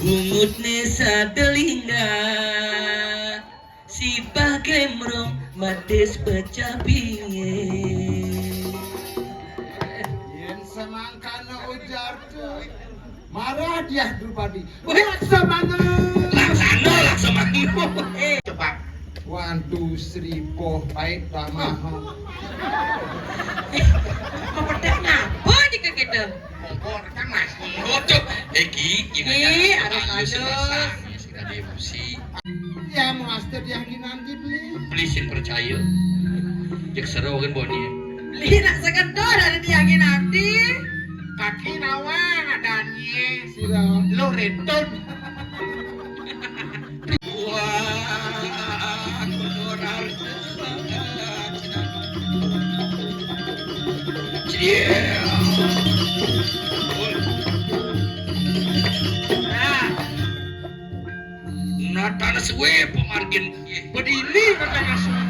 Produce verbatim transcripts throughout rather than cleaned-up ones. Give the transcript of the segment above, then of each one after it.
Bungutné sada linggah, sipah glémrong matis pecah bingit. Yén samangkana ujar to, marah Diah Drupadi. Wih. Laksamana. Laksana, laksamana. Eh. Coba. One, two, three, four, five, drama. Mau pedang apa aja ke kita? Kompor kan masih. Waduh, iki, iki ngajar ayo halus, halus. Sing tadi emosi. Ya, master yang nanti beli. Beli sing percaya. Cek seru kan Boni. Beli nak sekedar ada di angin nanti. Kaki nawang ada nih. Sira. Lo retun. Wah, korar. Nah, tanah suwe pemargin. Bedini katanya suwe.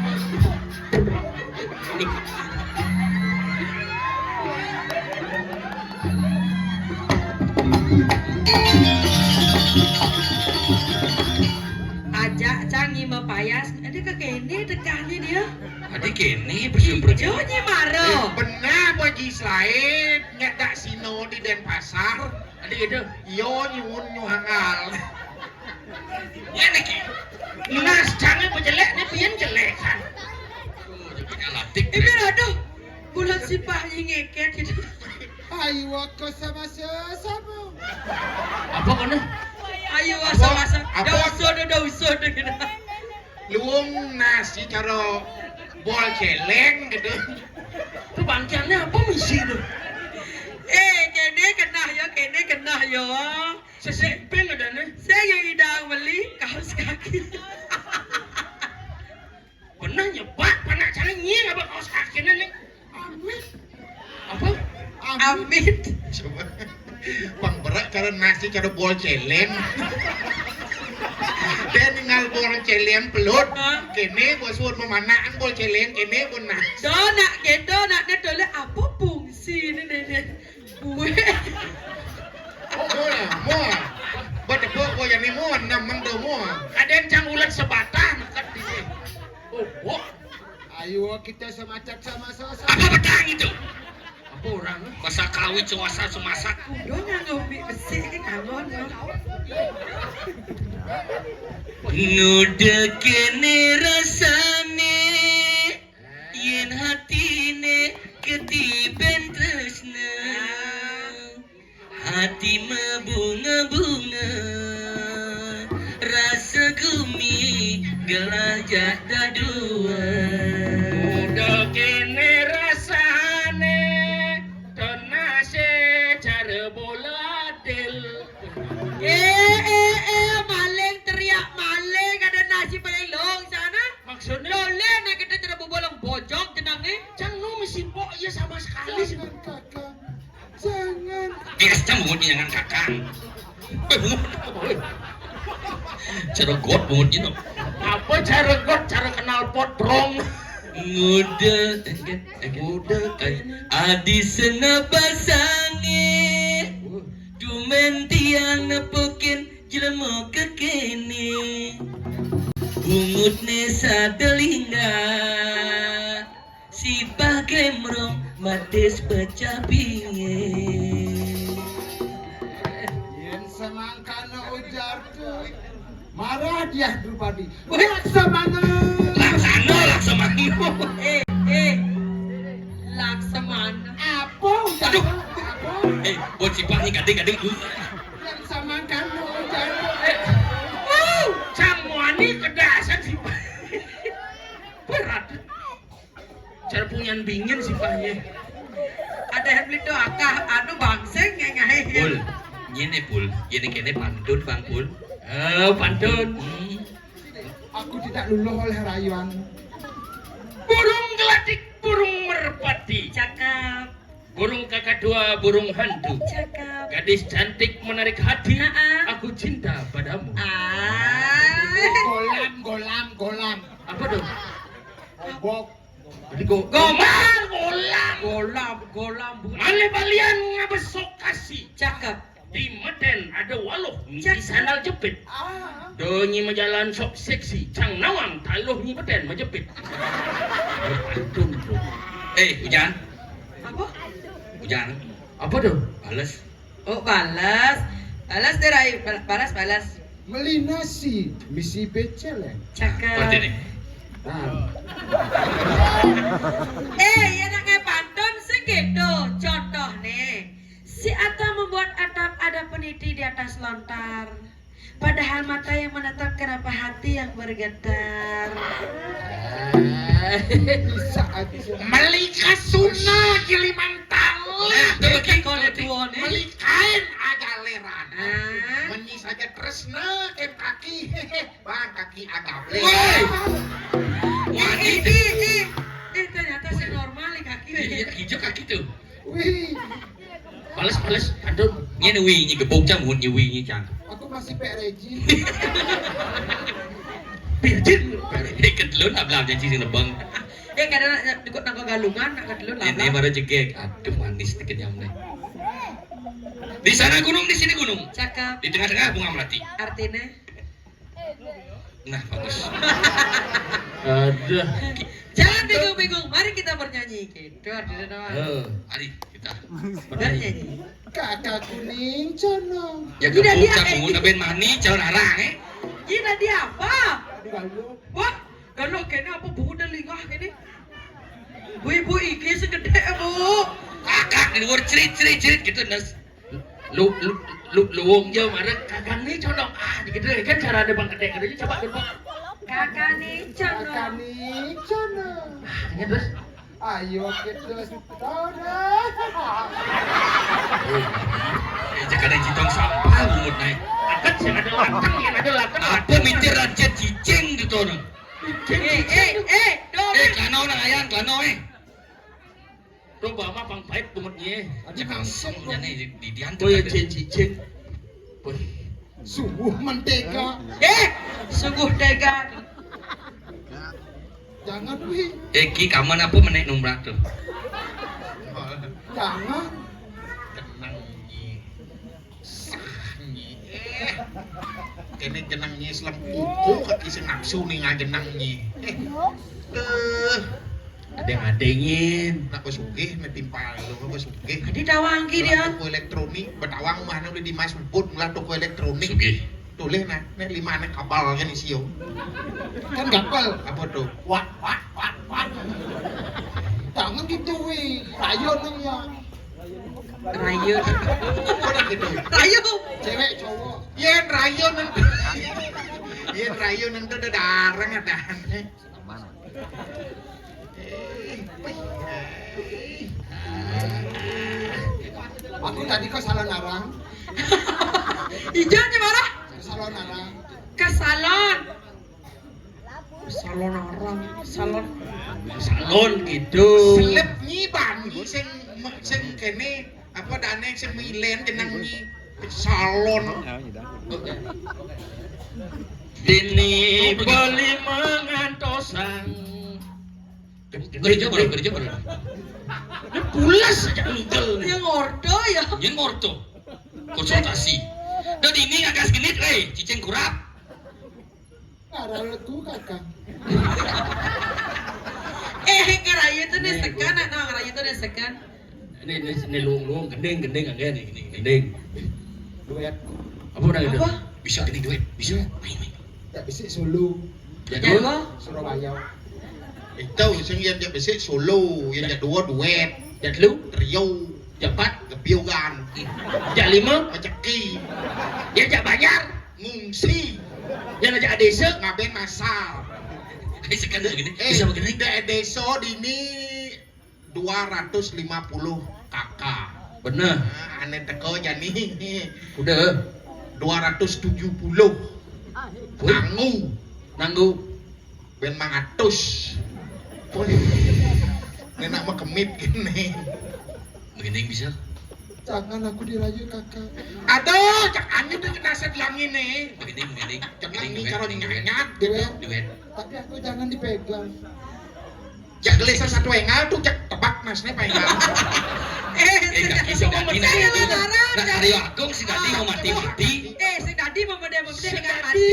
Ajak canggih mapayas, ada ke kene tekahnya dia. Ada kene bersyukur. Ijo nyi maro. Eh, benar, Pak Haji Slaib, nyak dak sino di Denpasar. Ada gitu. Yo nyuwun nyuhangal. Ya niki. Nas jangan berjelek, ini pian jelek kan. Oh, dia punya latik. Ini aduh, bulan sipah ngeket gitu. Ayo, aku sama sesama. Apa kono? Ayo, apa? Sama-sama. Apa? Dak usah, dak usah, dak gitu. Luwung nasi cara bol celeng gitu. Itu bangkiannya apa misi itu? Eh, kene kena ya, kene kena ya. Sesek ping ada nih. Saya yang idang beli kaos kaki. Pernah nyebak, pernah cara nying apa kaos kakinya nih? Amit. Apa? Amit. Amit. Coba. Pang berat cara nasi cara bol celeng. Dia ninggal bol celeng pelut. Hah? Kene bos suruh memanaan bol celeng, kene pun nasi. Do nak, kedo nak, dia tolak apa fungsi ini, nenek? Gue. Oh, mua, mua. Badebok gua yang ni mua, enam mendo mua. Kadang cang ulat sebatang, kan di sini. Oh, oh. Ayo kita semacam sama-sama. Apa batang itu? Apa orang? Masa kawin semasa semasak. Udah nganggo mik besik ke kangon. Nguda kene rasane. Yen hatine ketiben tresna, hati mabunga-bunga, rasa gumi gelah jak dadua. Udah kene rasane, tenase cara bola del. Eh, eh, eh, maling teriak maling, ada nasi paling long sana. Maksudnya? Loleh nak kita cara bobolong bojok jenang ni. Cang nu mesti pok iya sama sekali sih. Jangan, Kakang. Jangan. Dia cang bungut jangan Kakang. Eh, bungut. Cara got bungut gitu. Apa cara got? Cara kenal pot brong. Nguda, nguda, adi sena pasange. Tumen tiang nepukin jelema kekene. Bungutne sadelingga, sipah gemrong matis pecah bingit. Yen semangkana ujar tu, marah Diah Drupadi. Laksamana. Laksana, laksamana. Eh, eh. Laksamana. Apa ujar? Aduh. Apa? Eh, buat sipah ni gading-gading. Laksamana ujar tu. Eh. Wuh, sang muani kedasan sipah. Berat. Cara punyan bingin sipahnya. Ada yang beli tu akah, anu bangseng ngai-ngai. Pul, nyene Pul, nyene kene pantun Bang Pul. Eh, pantun. Hmm. Aku tidak luluh oleh rayuan. Burung gelatik, burung merpati. Cakep. Burung kakak tua, burung hantu. Cakep. Gadis cantik menarik hati. Ha-ha. Aku cinta padamu. Ah. Golam, golam, golam. Apa tuh? Obok. Jadi go- Gombal, golam. Golam, golam. Male balian ngabesok kasih. Cakep. Di Meden ada waluh. Cakep. Sandal jepit. Ah. Do nyi majalan sok seksi, cang nawang taluh nyi beten majepit. Pantun tu. Eh, Ujan. Apa? Ujan. Apa tu? Balas. Oh, balas. Balas deh, Rai. Bal- Balas, balas. Meli nasi, misi becele. Cakep. Berarti nih. Nah. Eh, ya nak ngai pantun sih gitu. Contoh nih. Si Atta membuat atap, ada peniti di atas lontar. Padahal mata yang menatap, kenapa hati yang bergetar? Bisa aja. Meli kasuna Kilimantan. Nah, tuh, Ki. Kalau dua nih. Meli kain agaleran. Ah. Menyi saja tresna kem kaki. Bang, kaki agak. Woi. Wah, eh, ini. Eh, eh, eh, ternyata saya normal nih kaki. Iya, hijau kaki tuh. Wih. Males, males. Aduh. Nyen wi nyi gebuk cang, mun nyi wi nyi cang. Aku masih P R J. Virgin. Iket lu nak belam janji sing lebeng. Eh, kadang nak ikut nang galungan, nak kedulun lah. Ini baru jegek. Aduh, manis dikenyam deh. Di sana gunung, di sini gunung. Cakep. Di tengah-tengah bunga melati. Artinya? Nah, bagus. Ada. Jangan bingung-bingung. Mari kita bernyanyi. Gitu, artinya doang. Eh, mari kita bernyanyi. Kakak kuning cono. Ya, tidak dia, eh, bunga ben mani, calon arang, eh. Tidak dia apa? Aduh, aduh. Wah, kalau kena apa bunga dan lingah kene? Bu, ibu iki segede, Bu. Kakak di luar cerit, cerit, cerit gitu, Nes. Lu, lu, lu, luwung jauh marah, kakak nih condong. Ah, gitu ya, kan cara ada bang kedek, gitu, coba, coba. Kakak nih condong. Kakak nih condong. Ah, ini terus. Ayo kita. Eh, jangan ada jitong sampah, bungut naik. Angkat, yang ada lateng, yang ada lateng. Apa mikir raja cicing gitu, orang? Eh, eh, eh, dong. Eh, kelano, nang ayan, kelano, eh. Coba mah pang pahit bungutnya. Aduh, jangan langsung nih di, di, diantar. Oh ya, cicing, cicing. Wih. Sungguh mentega. Eh, sungguh tega. Jangan, Wi. Eh, Ki, kaman apa menek numrak tuh? Jangan. Tenang, Nyi. Sah, Nyi. Eh. Kene jeneng Nyi selem kuku kaki sing nafsu nih ngajeneng Nyi. Eh. Tuh. Ada yang adengin. Nak sugih, nak timpal lu, nak sugih. Tadi tawang ki dia. Toko elektronik, betawang mah udah di Mas Ubud, mulai toko elektronik. Sugih. Tulis nah, nek lima anak kabel kan isi yo. Kan gampang. Apa tuh? Wak, wak, wak, wak. Jangan gitu, wi. Rayo nang ya. Rayo. Apa gitu? Rayo. Cewek, cowok. Yen rayo nang. Yen rayo nang tuh udah darang ada. Aku tadi ke salon arang. Ijo di mana? Ke salon arang. Ke salon. Salon arang, salon. Salon gitu. Seleb nyi bani sing sing kene apa dane sing milen jeneng nyi salon. Dini beli mangantosan. Gereja baru, gereja baru. Ini pulas aja entel nih. Yang ordo ya. Yang ordo. Konsultasi. Dan ini ngagas genit, eh, cicing kurap. Arah legu, Kakang. Eh, ngerayu tuh nih sekan, nah, ngerayu tuh nih sekan. Ini, ini, ini luung, luung, gending, gending, agak nih, ini, gending. Duet. Apa udah gitu? Apa? Bisa gini duet, bisa. Main, main. Tak bisa solo. Ya, ya, dua. Surabaya. Itu, sing yang jak besik solo, yang jak dua duet. Jak lu? Trio. Jak empat? Gebyugan. Jak lima? Rezeki. Ya, jak banjar? Ngungsi. Yang ajak desa? Ngaben masal. Ini sekarang begini, eh, bisa begini. De-, desa dini dua ratus lima puluh K K. Bener. Nah, ane teko jani. Udah. Dua ratus tujuh puluh. Wih. Nanggu. Nanggu. Ben mangatus. Wih. Nenek mah kemit gini. Begini bisa. Jangan aku dirayu, Kakak. Aduh, cak angin tuh kena set langin nih. Begini, begini. Cak angin kalau nyanyat gitu. Duet. Tapi aku jangan dipegang. Cak gelisah satu engal tuh, cak tebak nasnya pengal. Eh, eh, kaki sing dadi nah. Nah, Aryo Agung sing dadi mau mati-mati. Eh, sing dadi Di mama dia mama dia dengan mati.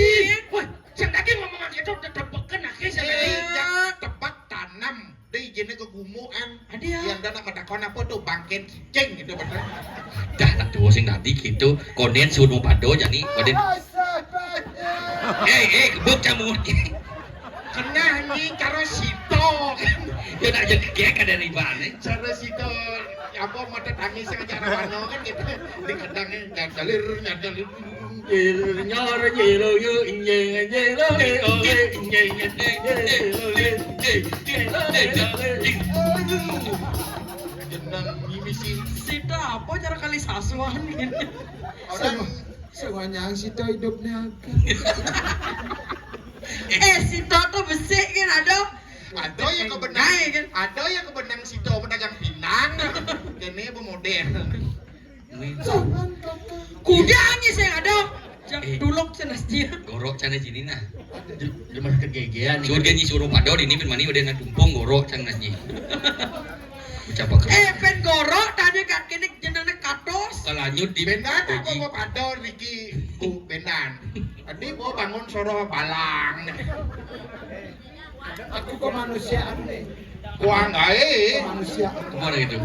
Woi, sing tadi ngomong gitu tetep kena ke sing tadi. Eh, jangan tebak tanam. Deh, izinnya kegumuan. Ada. Yang dah nak matakon apa tuh bangkit cicing gitu bener. Dah nak tuh sing tadi gitu. Konen suruh pado jadi konen. Eh, eh, kebuk camut. Kena ni cara sito. Dia nak jadi kayak ada riba ni. Cara sito apa mata tangis yang cara mano kan gitu. Di kendangnya nyalir nyalir. Nyor nyelo yo inye nyelo le ole inye inye nyelo le. Jenang mimisi. Sita apa cara kali sasuan gitu. Orang semuanya sita hidupnya. Eh, sita tuh besik kan ada. Ada yang kebenang, ada yang kebenang sita pedagang pinang. Kene apa model? Kuda aja saya ada. Tulok sana sih. Gorok sana sini nah. Lemas kegegean. Surga nyi suruh pador ini ben mani udah nak tumpung gorok sana sini. Ucap apa? Eh, pen gorok tanya kat kene jenana katos. Kalanyut di benar aku mau pador niki. Ku benar. Tadi mau bangun soroh balang. Aku kemanusiaan nih. Kuang ae. Kemanusiaan. Kemana gitu?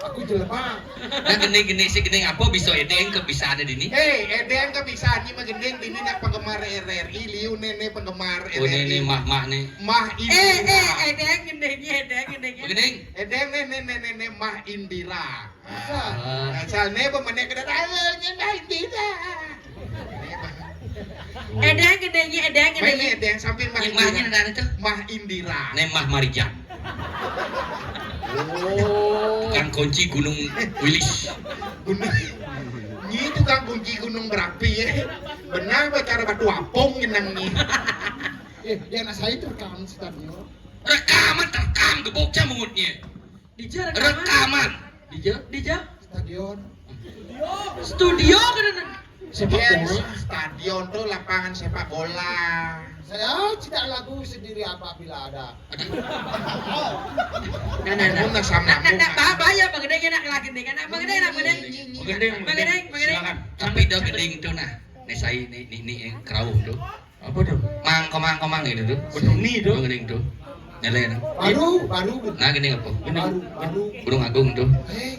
Aku jelema. Nah, gini-gini sih gini apa bisa edeng kebisaannya dini? Eh, edeng kebisaannya mah gendeng dini nak penggemar R R I liu nene penggemar R R I. Oh, nene mah mah nih. Mah Indira. Eh, eh, edeng gendengnya, edeng gendengnya. Gendeng. Edeng nene nene mah Indira. Asal neba mana kena tahu nyendah Indira. Edeng gedenya, edeng gedenya. Edeng sampai mah Indira. Mahnya ada itu. Mah Indira. Nemah Marijan. Oh. Tukang kunci Gunung Wilis. Gunung. Ini tukang kunci gunung berapi ya. Benar bicara batu apung genang nih. Eh, dia anak saya terekam stadion. Rekaman terekam geboknya mungutnya. Dija rekaman. Rekaman. Dija? Dija? Stadion. Studio kan. Sepak bola. Stadion tuh lapangan sepak bola. Saya cita lagu sendiri apabila ada. Nah, nah, nah. Nah, nah, nah, bahaya, Bang Gedeng, enak lagi nih, kan? Bang Gedeng, Bang Gedeng. Bang Gedeng, Bang Gedeng. Silakan. Tapi udah gedeng tuh, nah. Nih, saya, nih, nih, nih, yang kerauh tuh. Apa tuh? Mang komang komang itu tuh. Gunung ni tuh. Gunung ni tuh. Nyalain. Baru, baru. Nah, gini apa? Baru, baru. Gunung Agung tuh. Eh.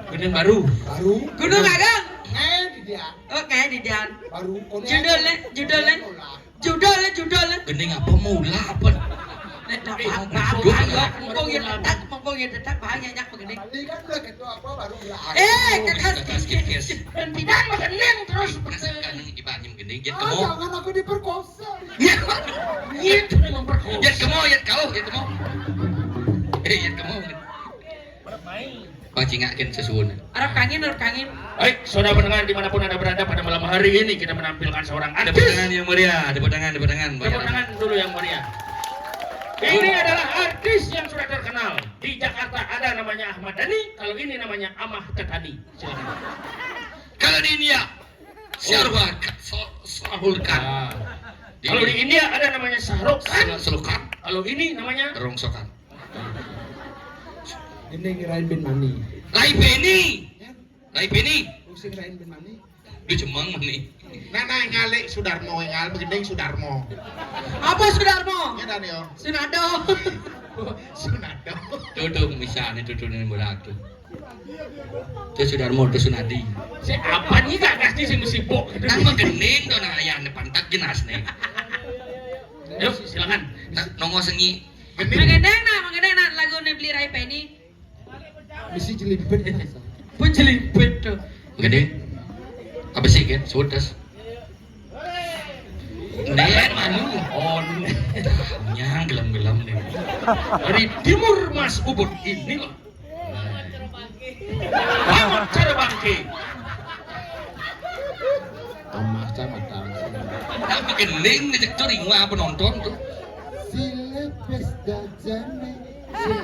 Gunung baru. Baru. Gunung Agung. Eh, di dia. Oh, kayak di dia. Baru. Judulnya, judulnya. Judulnya, judulnya. Gending apa mula apa? Nek tak apa, apa, ayo, mumpung ya tetap, mumpung ya tetap, bahaya nyak begini. Tadi kan udah gitu apa, baru bilang. Eh, kekas, kekas, kekas. Dan tidak mengenang terus. Rasakan ibaratnya begini, jangan kemo. Jangan aku diperkosa. Ya, ya, memperkosa. Ya kemo, ya kau, ya kemo. Eh, ya kemo. Pancingakin sesuun. Arab kangin, Arab kangin. Baik, saudara pendengar dimanapun Anda berada, pada malam hari ini kita menampilkan seorang artis. Tepuk tangan yang meriah, tepuk tangan, tepuk tangan. Tepuk tangan dulu yang meriah. Ini adalah artis yang sudah terkenal. Di Jakarta ada namanya Ahmad Dhani, kalau ini namanya Amah Tetani. Silakan. Kalau di India, Shah Rukh Khan, Shah Rukh Khan. Ah. Kalau di India ada namanya Shah Rukh Khan. Shah Rukh Khan. Kalau ini namanya Rongsokan. Ini ngirain bin Mani. Lai Beni. Ya. Lai Beni. Pusing ngirain bin Mani. Di Jemang Mani. Nah, nah, ngalek Sudarmo, ngal begendeng Sudarmo. Apa Sudarmo? Ya, dan yo. Sunado. Sunado. Duduk misalnya duduk ini berat tuh. Itu Sudarmo, itu Sunadi. Si apa nih gak kasih sing sibuk? Kan menggending tuh nah ayah pantat jelas nih. Yuk, silakan. Nah, nongol sengi. Menggendeng nah, menggendeng nah lagu nih beli Rai Penny. Mesti jelibet. Pun jelibet tuh. Gede. Apa sih kan? Sudes. Nen manu. Oh, nyang gelem-gelem nih. Dari timur Mas Ubud inilah. Amat cara bangke. Amah kecamatan. Tapi gending ngejek tuh ringwa penonton tuh. Silih pesta jane, sing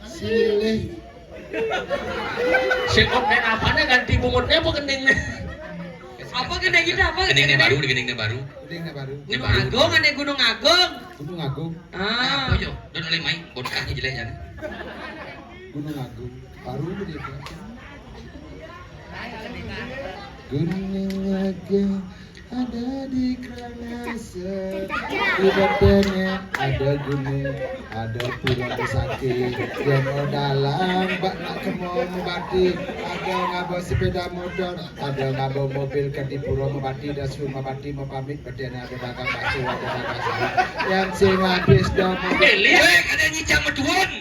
silih. Sing op dan apanya ganti bungut apa gending? Apa gending itu apa? Gending ini baru, gending ini baru. Gending ini baru. Ini Gunung baru. Agung, ada Gunung Agung. Gunung Agung. Ah. Apa yo? Don oleh main, bodkahnya jelek ya. Gunung Agung. Baru gitu. Gunung Agung ada di Karangasem. Di batannya ada gunung, ada pura besakit. Yang mau dalam bak nak kemo mebati. Ada ngaba sepeda motor, ada ngaba mobil ke di pura mebati, dah suruh mebati, mepamit, batannya ada dagang bakso, ada dagang sayur. Yang sing habis dah. Pilih, eh, kada nyicang metuun.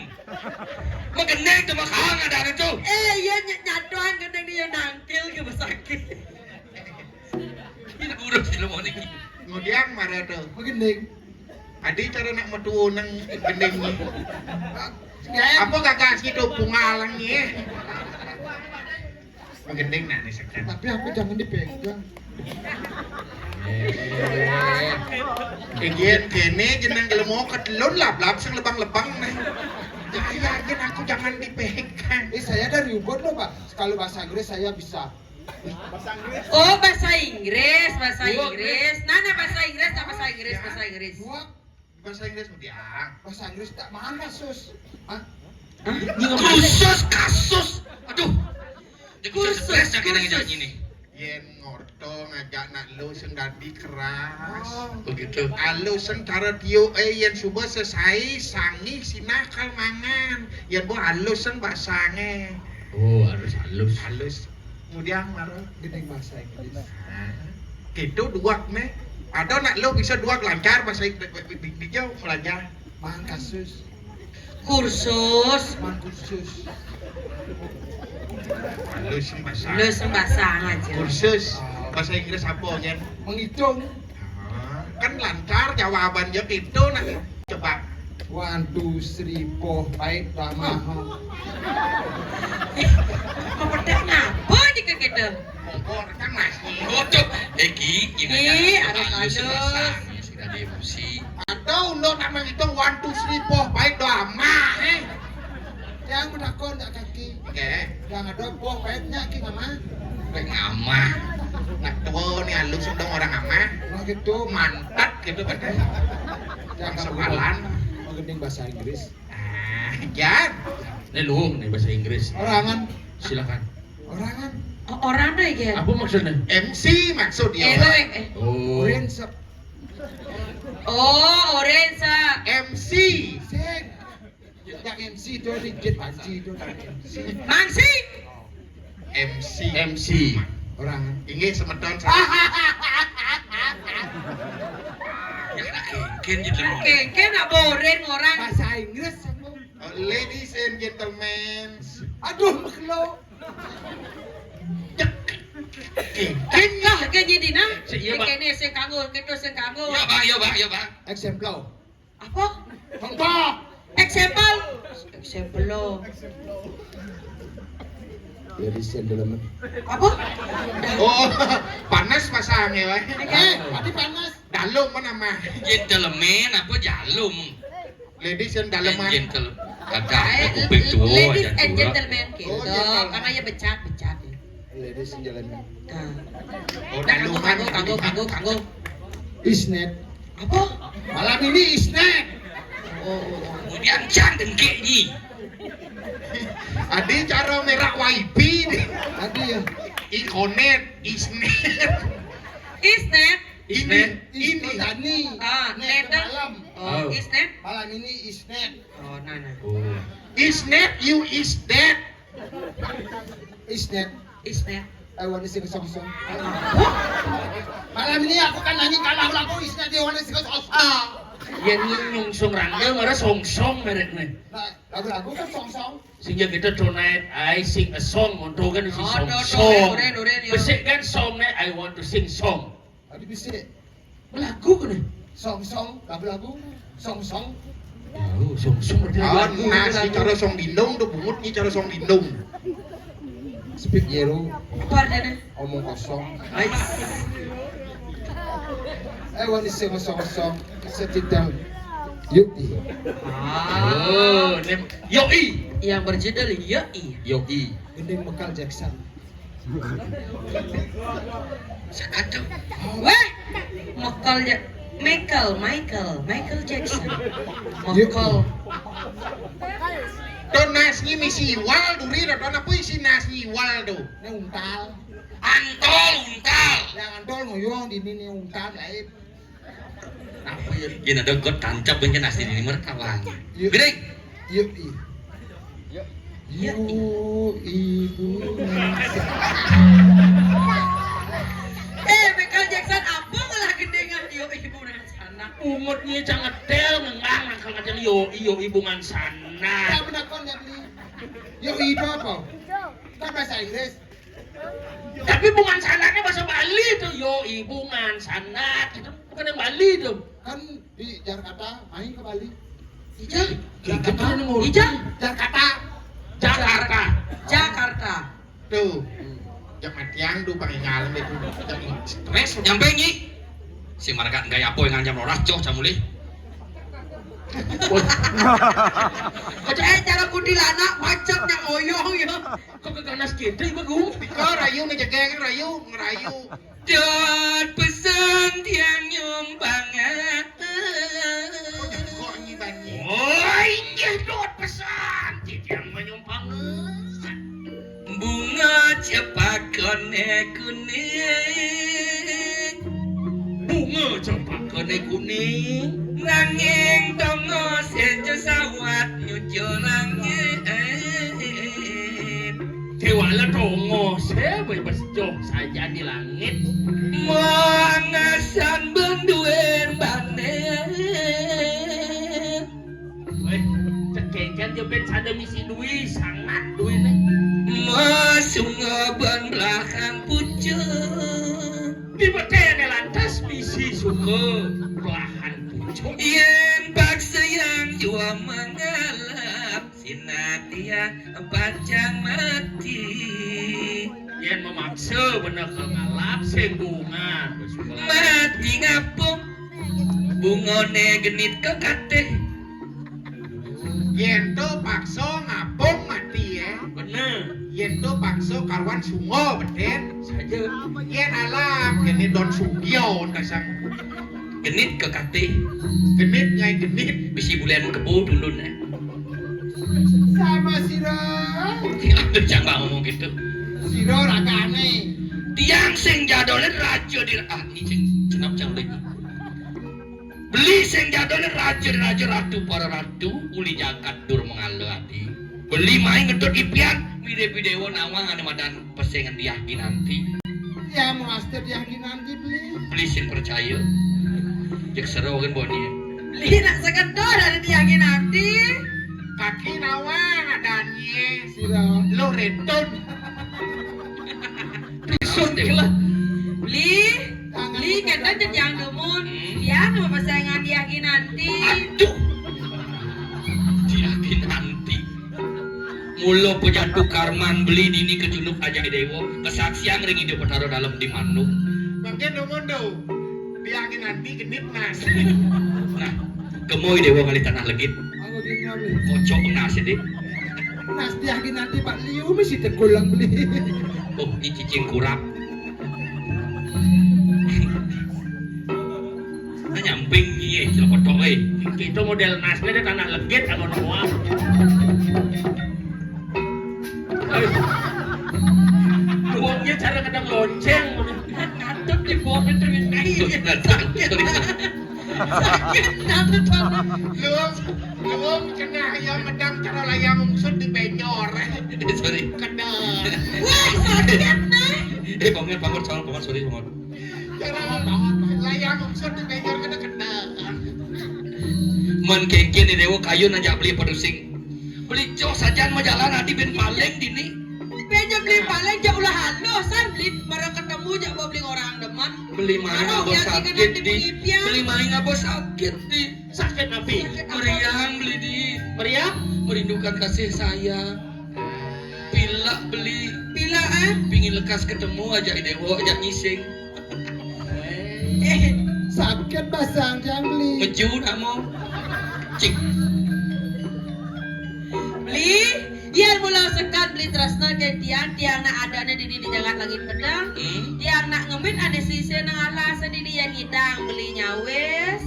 Megending tu makang ada tu. Eh, iya, ny-, nyatuan gending dia nangkil ke besakit. Ini buruk sih lo mau ni. Ngudiang mara tu. Begending. Adi cara nak metuun nang gending ni. Apa gagas gitu pungalang ni, eh? Begending nah ni sekian. Tapi aku jangan dipegang. Eh. Igian kene jenang gelemo ketelun lap-lap sing lebang-lebang nih. Saya aja aku jangan dipegang. Eh, saya dari Ubud loh, Pak. Kalau bahasa Inggris saya bisa. Oh, bahasa Inggris, bahasa Inggris. Nah, nah, bahasa Inggris, nah, bahasa Inggris, bahasa Inggris. Bahasa Inggris mudiang. Bahasa Inggris tak mana, Sus? Hah? Kursus, kasus. Aduh. Kursus, kursus. Ini. Yen ngorto ngajak nak lo sing dadi keras. Oh. Begitu. Alus sing cara tio, eh, yen suba sesai, sangi, sinah kal mangan. Yen bo alus sing basange. Oh, harus halus. Halus. Kemudian maro gending bahasa Inggris. Nah, gitu duak ne. Ada nak lo bisa duak lancar bahasa Inggris, bi-, bi-, bi-, bijau belajar. Mang kasus. Kursus. Mang kursus. Halus sing bahasa. Halus sing bahasa aja. Kursus. Oh. Bahasa Inggris apa, Jen? Menghitung. Ah, kan lancar jawabannya gitu nah. Coba. One, two, three, four, five, lama. Kok pedek ngapa aja ke kita? Kompor kan masih. Waduh, eh, Ki, gini aja. Ih, harus halus, halus. Sudah emosi. Ada ulo nak menghitung one, two, three, four, five, lama, eh. Yang menakon nak kaki. Oke. Yang ada four, five-nya ki mama. Kayak ngama. Nak tua ni halus dong orang ama. Oh, gitu. Mantat gitu kan. Yang sepalan. Oh, gending bahasa Inggris. Ah, Jan. Ini luhung nih bahasa Inggris. Orangan. Silakan. Orangan. Oh, orang deh, Jan. Apa maksudnya? M C maksud dia. Eh, eh, eh. Oh. Orange. Oh, orange. M C. Sing. Yang M C itu dikit panci itu. Mangsi. M C. M C. Orang. Inggih semeton. Ya, nak kengken gitu. Kengken nak boring orang. Bahasa Inggris. Oh, ladies and gentlemen. Aduh, makelo. Kengken. Kah, kengken dina? Iya, Bang. Kene sing kanggo, keto sing kanggo. Iya, Bang, iya, Bang, iya, Bang. Eksemplo. Apa? Contoh. Example. Example lo. Ladies and gentlemen. Apa? Oh, panas pasangnya, weh. Eh, tadi panas. Dalem mana mah? Gentleman apa jalum? Ladies and gentlemen. Gentle. Ada, eh, ada kuping tua, ladies and gentlemen gitu. Oh, gentlemen. Karena ya becat, becat ya. Ladies and gentlemen. Nah. Oh, nah, kanggo, kanggo, kanggo, kanggo, kanggo. Isnet. Apa? Malam ini Isnet. Oh, oh, oh. Kemudian jang dengkek ni. Ada cara merah Y P ni. Ada ya. Ikonet, Isnet. Isnet. Ini, Isnet. Ini. Tani. Ah, net net malam. Oh, oh. Isnet. Malam ini Isnet. Oh, nah, nah. Oh. Isnet, you is dead. Isnet. Isnet. I want to sing a song song. Malam ini aku kan nyanyi kalah lagu Isnet, I want to sing a song song. Yang nyungsung rangga marah song song mereknya. Nah, lagu-lagu kan song song. Sehingga kita tonight I sing a song, untuk kan si song song. Besik kan song nih, I want to sing song. Tadi bisa. Lagu kene. Song song, lagu-lagu. Song song. Oh, song song berarti lagu. Nah, si cara song dindong, tuh bungut ni cara song dindong. Speak yellow. Apa artinya? Omong kosong. Ais. Eh, wani sing song song. Setidak. Yuk. Ah. Oh, nem. Yoi. Yang berjudul Yoi. Yoi. Gending Michael Jackson. Sakatu. Weh, Michael Ja-, Michael, Michael, Michael Jackson. Michael. Tuh nas ni misi iwal duri, tuh apa isi nas ni iwal tuh? Ini untal. Antol, untal. Yang antol ngoyong di ini untal lain. Apa ya? Yen ada got tancap ben kena asli ini mertawang. Yuk. Gedeng. Yuk, iya. Yuk, ibu. Eh, Michael Jackson apa malah gedeng, yuk, ibu nang sana. Umutnya cang ngedel ngengang nang kadang yo iyo ibu ngan sana. Tak menakon ya beli. Yo itu apa? Kan bahasa Inggris. Tapi bungan sanatnya bahasa Bali tuh. Yo, ibu ngan sanat itu bukan yang Bali tuh. Kan di Jakarta main ke Bali. Ijang. Jakarta. Ijang. Jakarta. Jakarta. Jakarta. Tuh. Jam matiang tuh pangingalan itu. Jam stres. Nyampe ngi. Si marga enggak apa yang ngancam roras joh camulih. Eh, cara kuntilanak macam yang oyong ya. Kok keganas kita ibu gung? Kau rayu ngejegeng rayu ngerayu. Dot pesan tiang nyumbang. Kok nyibangi? Oh, inggih dot pesan tiang menyumbang. Bunga cepakone kuning. Bunga cepakone kuning. Nanging tongo sejo sawat nyujo langit. Dewala tongo se bebas joh saja di langit. Mangasan benduen bane. Weh, cekengkan dia ben sada misi dui sangat duene. Masunga ban belakang pucuk. Di petene lantas misi sunga belahan pucuk. Yen paksa yang jua mengalap sinatia pacang mati. Yen memaksa bener ke ngalap sing bunga. Mati ngapung bungone genit kekatih. Yen to paksa ngapung mati ya. Bener. Yen to paksa karuan sungo beden. Saja. Yen alam kene don sugio kasang. Genit kekatih. Genit ngai genit. Bisi bulan kebo dulun eh. Sama sira. Aduh, jangan ngomong gitu. Sira ragane. Tiang sing jadone raja di ah ini sing cenap jang lagi. Beli sing jadone raja di raja ratu para ratu uli jagat dur mengala ati. Beli main ngedot ipian mire bidewo nawang ane madan pesengan diah ginanti. Ya master diah ginanti beli. Beli sing percaya. Cek seru kan boni. Beli nak sekedar ada diah ginanti. Kaki nawang ada nie. Sira. Lo retun. Dusun deh lah. Beli, beli kata jejang demun. Hmm. Dia nama pasangan diah ginanti. Aduh. Diah ginanti. Mula pejatu karman beli dini kejunuk aja dewa. Kesaksian ring ide petara dalam di manuk. Mungkin demun do. Diah ginanti genit nas. Nah, kemoi dewa ngali tanah legit. Aku di ngali. Kocok nas ya deh. Nas diah ginanti pak liu mesti tergulang beli. Oh, ini cicing kurap. Nah, nyamping iya, celokotok eh. Kita model nasnya deh tanah legit sama noa. Uangnya cara kadang lonceng. Ngadep di bawah itu naik. Sorry, sorry. Sakit nang tanah. Luwung, luwung kena ayam medang cara layang ungsut di benyor. Sorry. Kena. Wah, sakit nih. Eh, bangun, bangun, sorry, bangun, sorry, bangun. Cara layang ungsut di benyor kena kena. Man kengkin di dewa kayu nanjak beli pedusing. Beli cok sajan majalan ati ben paling dini. Beja beli paling jak ulah halus san beli mara ketemu jak beli orang demen. Beli main apa sakit di. Beli main apa sakit di. Sakit api. Meriang beli di. Meriang. Merindukan kasih sayang. Pilak beli. Pilak eh. Pingin lekas ketemu aja dewa aja ngising. Eh, sakit basang tiang beli. Meju namo. Cik. Beli, yen mula sekat beli tresna ke tiang, tiang nak adane dini di jagat langit pedang. Hmm. Tiang nak ngemit ane sise nang alas dini yen ngidang beli nyawis.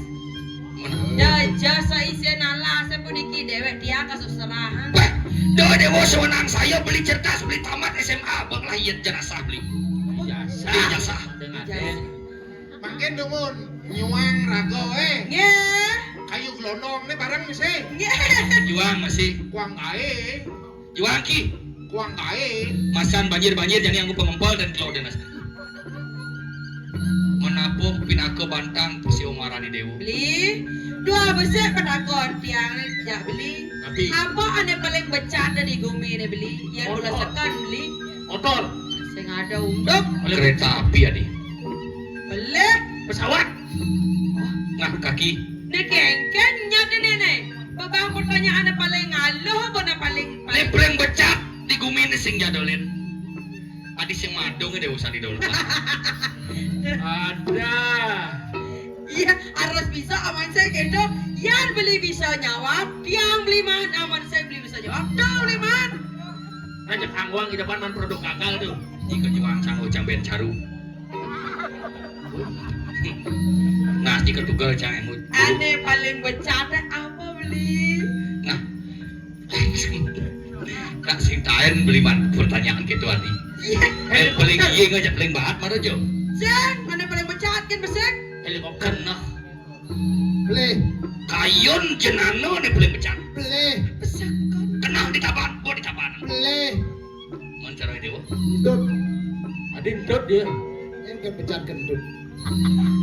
Dah jasa isen alas puniki dewek tiang kasuserahan. Bah, do dewa sewenang saya beli cerdas, beli tamat S M A, bang lahir jenazah beli. Ijazah. Ijazah. Mangkin dumun nyuang raga, eh. Nggih. Kayu glondong ni bareng mesti. Nggih. Juang masih. Kuang gaé. Juang ki. Kuang gaé. Masan banjir-banjir jani anggo pangempal dan kelo dan asta. Menapuh pinaka bantang Siung Marani Dewa. Beli, dua besik patakon tiang jak beli. Tapi apa ané paling becat di gumi né beli? Yang Motor. Seken beli. Motor. Sing ada unduk. Kereta api adi. Pelih. Pesawat. Nah, kaki. Né kéngkén nyat né né. Bebang pertanyaan paling aluh apa né paling Né paling becat di gumi né sing jadolin. Adi sing madung deh usah didol. Ada. Iya, harus bisa aman saya gitu. Yan beli bisa nyawab, tiang beli man aman saya beli bisa jawab. Tuh beli man. Ngajak angwang di depan man produk gagal tuh. Jika juang sang ucang ben caru. Nah, jika tugal cang emut. Ané paling becat apa beli? Nah, nak sing taen beli man pertanyaan gitu adi. Iya. Eh, paling iya ngajak paling bahat mana jo? Jang, mana paling becat kan besek? Helikopter nah. Pelih. Kayun jenana né paling becat. Pelih. Besek kan. Kenal di taban, gua di taban. Pelih. Mancara dewa. Entut. Adi entut dia. Ini kan becat kentut.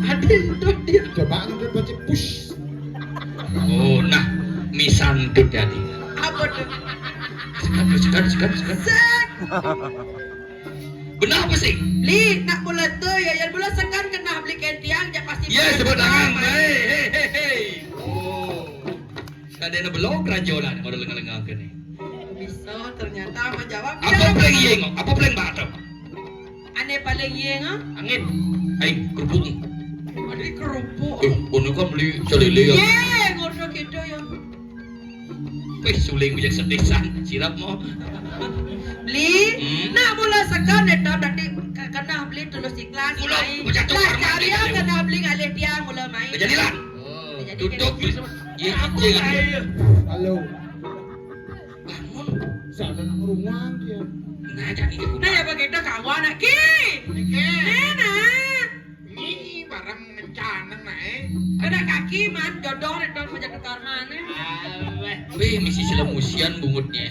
Adi entut dia. Coba entut baca push. Oh, nah, misan entut jadi. Apa tuh? Sekat, sekat, sekat, sekat. Set. Benar apa sih? Li, nak mula tuh ya, yang mula sekan kena beli kentiang, ya pasti. Ya, sebut tangan. Hei, hei, hei, hei. Oh. Kadéna belok rajolan, modal lenga-lenga kéné. Bisa ternyata menjawab. Apa paling yéng? Apa paling batem? Ané paling yéng, ah? Angin. Ai, kerupuk. Adi kerupuk. Eh, kono kan beli celele ya. Yé, ngono gitu ya. Wis suling bijak sedisan, sirap mau. Beli, hmm? Nak mula sekan éta berarti kena beli tulus ikhlas. Mula mai. Lah, cari kena beli ngalih dia mula mai. Jadilah. Oh. Jadi tutup. Iya, iya. Halo. Bangun. Sana nak rumah dia. Nah, jadi nah, ya begitu kawan nak ki. Nah, nah. Ni barang ngencaneng nak, eh. Ada kaki man jodoh itu menjadi tukar man, eh. Wih, misi selemusian bungutnya.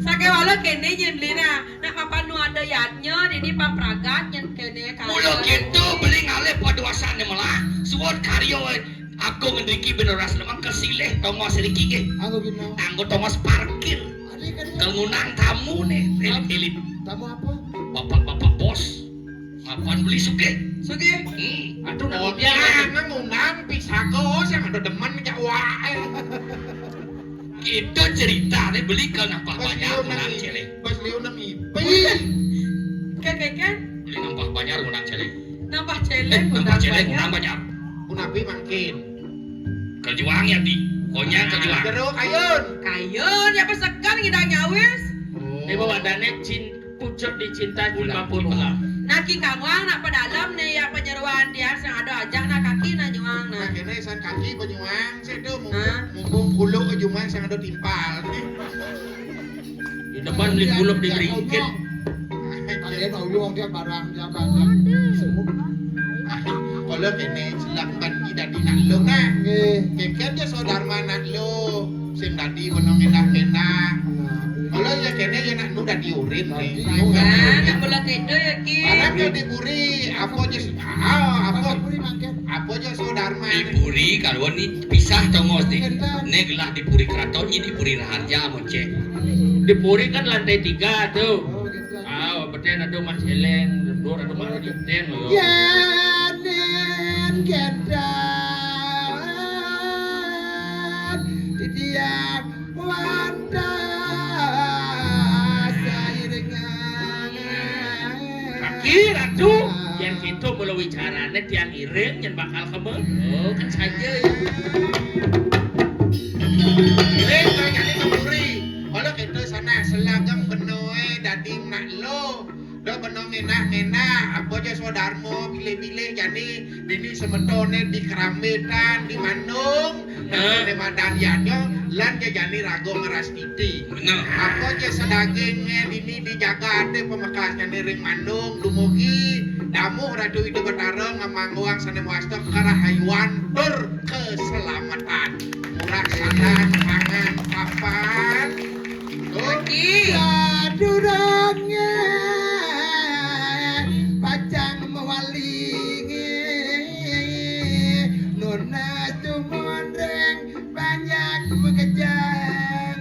Saké wala kéné nyén beli nah. Nak mapan nu ada yadnya, dini pang pragat nyén kéné ka. Mula kéto beli ngalih paduasané melah, suud karya agung ngriki binoras lemang kesilih tongos riki nggih. Anggo bino. Anggo tongos parkir. Adi kan. Kal ngunang tamu né, elit-elit. Tamu apa? Bapak-bapak bos. Mapan beli sugih. Sugih. Hmm. Aduh, nak. Oh, dia ngundang pisako sing ada demen cak wae. Itu cerita nih beli ke nambah banyak ngundang céléng. Pas Leo nang ipi. Kan, kan, kan? Beli nambah banyak ngundang céléng. Nambah céléng, eh, nambah céléng, ngundang banyak. Punapi mangkin. Kerjuang ya, Di. Pokoknya kerjuang. Jero kayun. Kayun, ya pesekan ngidang nyawis. Oh. Ini bawa dané cin-, pucuk dicinta jiwa pun ulah. Naki kawang nak pedalem né ya penyeruan dia sing ada aja nak kaki nak nyuang nah. Nah, kene san kaki penyuang. Sedo mumpung, mumpung kuluk aja mas yang ada timpal. Di depan beli kuluk di beringkit. Kalian uyuh dia barang dia barang semut. Kalau kene selak ban ida di nak lo nah. Nggih. Keker dia saudara anak lo. Sing dadi benong endah-endah. Nah. Kalau ya kene ya nak nu dadi urin nih. Nah, nak bola kedo ya ki. Barang ya di puri, apa aja ah, apa? Apa puri mangke? Apa aja saudara. Di puri kalau ni pisah tongos nih. Né gelah di puri keraton, ini di puri raharja, Moncé. Di puri kan lantai tiga tuh. Oh, gitu. Ah, beten ada Mak Seleng, dur ada Mak Juten, yo. Yanen gendan, titiang wanda sairingan. Kaki, Ratu, yang gitu kalau wicarane tiang iring, yang bakal kemana? Oh, kan saja ya. Iring, kau nyari kemuri. Kalau kita sana selagam benoe dadi nak lo. Dah benong ngenah-ngenah, apa aja swadarma, bilih-bilih jani, bini semetoné di Kerambetan, di Manung, Nah. Madan yadnya, lan jejani raga ngrastiti. Bener. Apa ja sadagingé dini dijaga ati pamekasnyané ring Mandung, dumugi damuh Ratu Ida Betara ngamangguang sané mawasta karahayuan tur kaselametan. Murah sandan, pangan, papan. Lagi. Sadurungé pacang mawali, nunas tumon ring banyak makejang.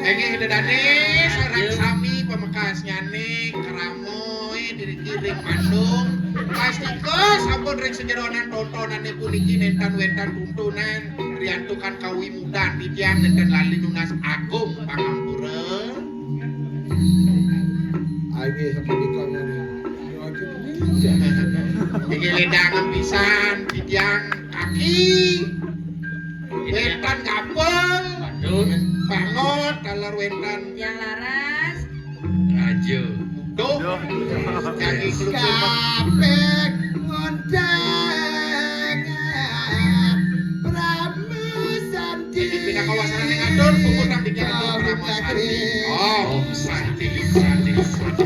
Inggih, Ida Dané, sareng sami pamekasnyané, krama, eh, diri ring Mandung. Pastika sampun ring sajeroning tontonané puniki nénten wénten tuntunan, riantukan kawimudan titiang nénten lali nunas agung pangampura. Ayo, sampai di kamar. Inggih, lédangan pisan titiang kaki. Wénten gampang. Waduh. Bangot, taler wénten. Yang laras. Raja. Duh. Jangan kelucu. Kabéh ngontang Prabu Santi. Jadi pinaka wasanané ngatur, puputang dikira Prabu Santi. Om Santi, Santi, Santi.